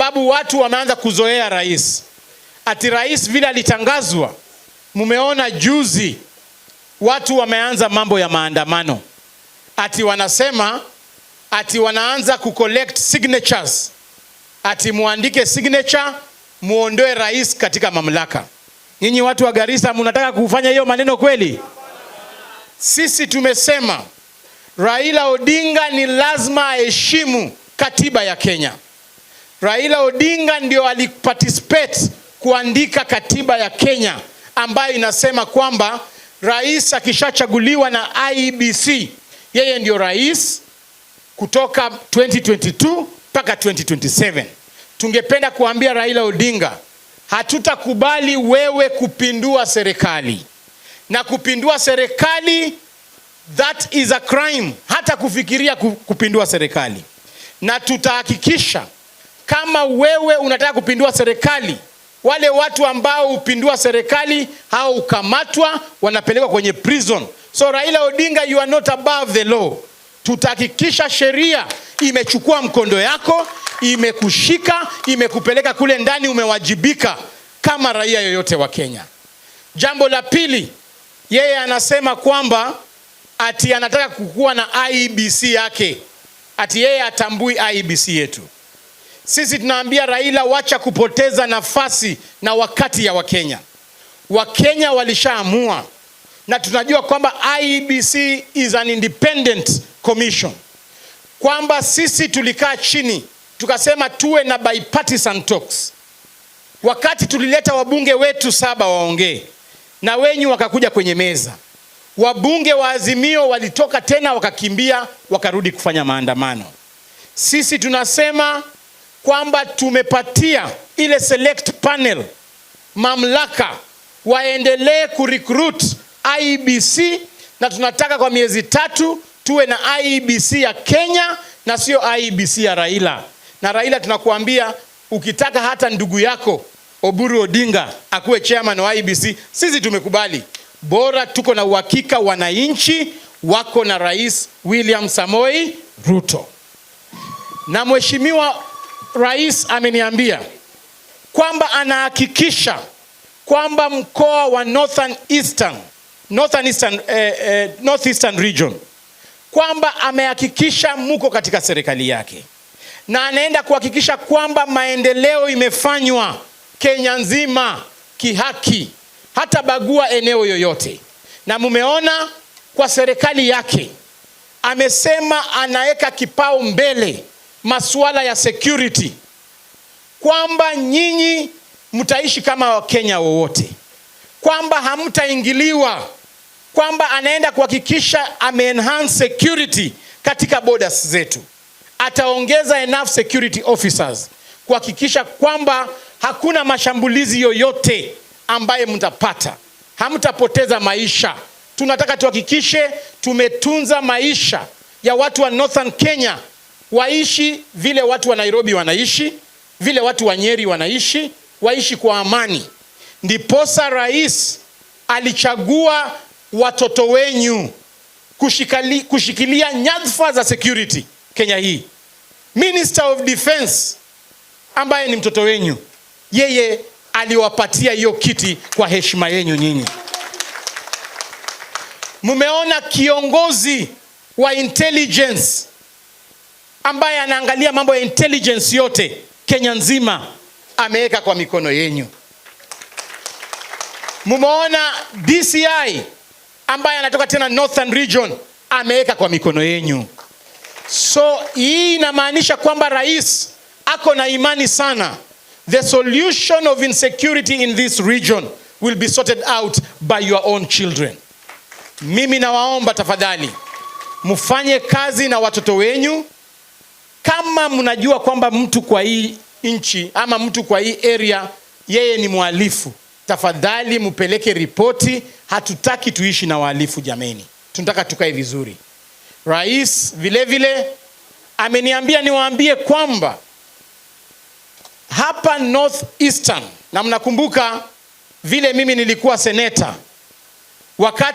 Sababu watu wameanza kuzoea rais, ati rais vile alitangazwa. Mumeona juzi watu wameanza mambo ya maandamano, ati wanasema ati wanaanza kucollect signatures, ati muandike signature muondoe rais katika mamlaka. Nyinyi watu wa Garissa, mnataka kufanya hiyo maneno kweli? Sisi tumesema Raila Odinga ni lazima aheshimu katiba ya Kenya. Raila Odinga ndio aliparticipate kuandika katiba ya Kenya ambayo inasema kwamba rais akishachaguliwa na IEBC, yeye ndio rais kutoka 2022 mpaka 2027. Tungependa kuambia Raila Odinga, hatutakubali wewe kupindua serikali. Na kupindua serikali, that is a crime, hata kufikiria kupindua serikali. Na tutahakikisha kama wewe unataka kupindua serikali, wale watu ambao hupindua serikali hao hukamatwa, wanapelekwa kwenye prison. So Raila Odinga, you are not above the law. Tutahakikisha sheria imechukua mkondo yako, imekushika, imekupeleka kule ndani, umewajibika kama raia yoyote wa Kenya. Jambo la pili, yeye anasema kwamba ati anataka kukuwa na IEBC yake, ati yeye atambui IEBC yetu. Sisi tunaambia Raila, wacha kupoteza nafasi na wakati ya Wakenya. Wakenya walishaamua na tunajua kwamba IEBC is an independent commission, kwamba sisi tulikaa chini tukasema tuwe na bipartisan talks. Wakati tulileta wabunge wetu saba waongee na wenyu wakakuja kwenye meza, wabunge wa Azimio walitoka tena wakakimbia wakarudi kufanya maandamano. Sisi tunasema kwamba tumepatia ile select panel mamlaka waendelee kurecruit IEBC, na tunataka kwa miezi 3 tuwe na IEBC ya Kenya na sio IEBC ya Raila. Na Raila, tunakuambia, ukitaka hata ndugu yako Oburu Odinga akuwe chairman wa IEBC, sisi tumekubali. Bora tuko na uhakika wananchi wako na Rais William Samoei Ruto. Na Mheshimiwa Rais ameniambia kwamba anahakikisha kwamba mkoa wa North Eastern Region, kwamba amehakikisha muko katika serikali yake na anaenda kuhakikisha kwamba maendeleo imefanywa Kenya nzima kihaki, hata bagua eneo yoyote. Na mumeona kwa serikali yake amesema anaweka kipao mbele masuala ya security, kwamba nyinyi mtaishi kama Wakenya wowote, kwamba hamtaingiliwa, kwamba anaenda kuhakikisha ame enhance security katika borders zetu, ataongeza enough security officers kuhakikisha kwamba hakuna mashambulizi yoyote ambaye mtapata, hamtapoteza maisha. Tunataka tuhakikishe tumetunza maisha ya watu wa Northern Kenya, waishi vile watu wa Nairobi wanaishi, vile watu wa Nyeri wanaishi, waishi kwa amani. Ndiposa rais alichagua watoto wenyu kushikilia nyadhifa za security Kenya hii. Minister of Defense ambaye ni mtoto wenyu, yeye aliwapatia hiyo kiti kwa heshima yenyu nyinyi. Mumeona kiongozi wa intelligence ambaye anaangalia mambo ya intelligence yote Kenya nzima, ameweka kwa mikono yenyu. Mumeona DCI ambaye anatoka tena Northern Region, ameweka kwa mikono yenyu. So hii inamaanisha kwamba rais ako na imani sana the solution of insecurity in this region will be sorted out by your own children. Mimi nawaomba tafadhali mfanye kazi na watoto wenyu. Kama mnajua kwamba mtu kwa hii nchi ama mtu kwa hii area yeye ni mhalifu, tafadhali mpeleke ripoti. Hatutaki tuishi na wahalifu jameni, tunataka tukae vizuri. Rais vile vile ameniambia niwaambie kwamba hapa North Eastern, na mnakumbuka vile mimi nilikuwa seneta wakati